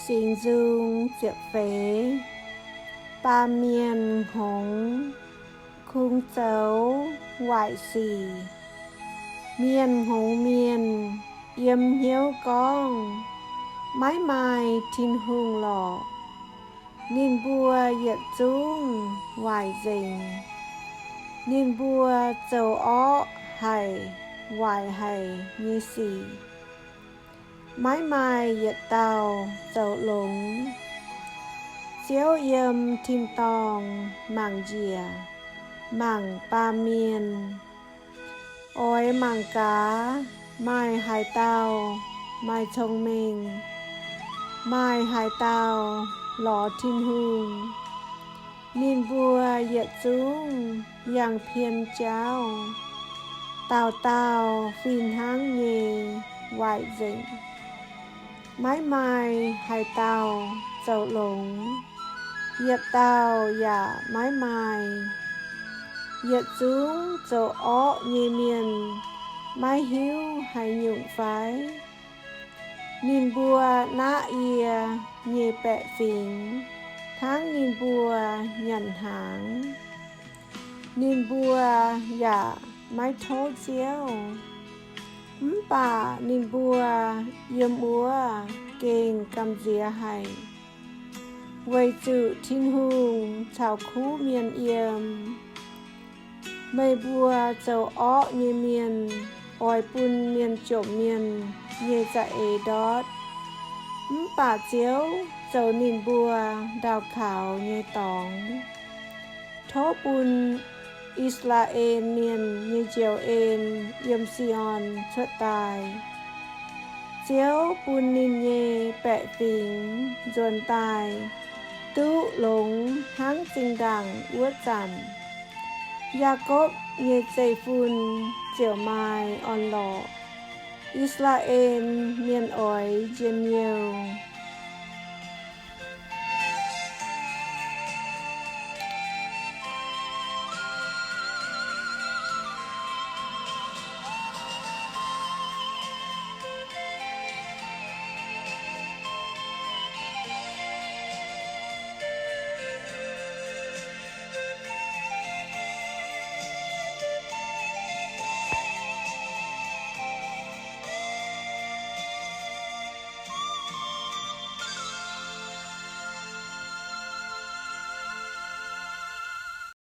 Singx Nzung ziepc feix. Baamh mienh hngongx, kungx zoux waaic sic. Mienh hngongx mienh yiem hnyouv gorngv, maiv maaih Tin-Hungh lorqc. Ninh mbuo yietc zungv waaic nzengc. Ninh mbuo zoux orqv haic, waaic haic nyei sic. Maiv maaih yietc dauh zoux longx. Ziouv yiem tin-dorngh mangc njiec, mangc baamh mienh. Oix mangc gaax maaih haaix dauh maaih cong-mengh, maaih haaix dauh lorz Tin-Hungh. Ninh mbuo yietc zungv yangh pien jauv, dauh dauh fih hnangv nyei waaic nzengc. Maiv maaih haaix dauh zoux longx, yietc dauh yaac maiv maaih. Yietc zungv zoux orqv nyei mienh maiv hiuv haaix nyungc fai? Ninh mbuo naqv yie nyei baeqc fingx hnangv ninh mbuo nyanc hnaangx. Ninh mbuo yaac maiv tov Ziouv, mv baac ninh mbuo yiem wuov gengh gamh nziex haic, weic zuqc Tin-Hungh caux kuv mienh yiem. Meih mbuo zoux orqv nyei mienh oix bun mienh jomc mienh nyei za'eix ndortv, mv baac Ziouv zoux ninh mbuo ndau-kaux nyei dorngx. Tov bun I^saa^laa^en Mienh nyei njoux en yiem Si^on cuotv daaih. Ziouv bun ninh nyei baeqc fingx nzuonx daaih duqv longx hnangv zinh ndaangc wuov zanc. Yaakopv nyei zeiv-fun ziouc maaih orn-lorqc. I^saa^laa^en Mienh oix njien-youh.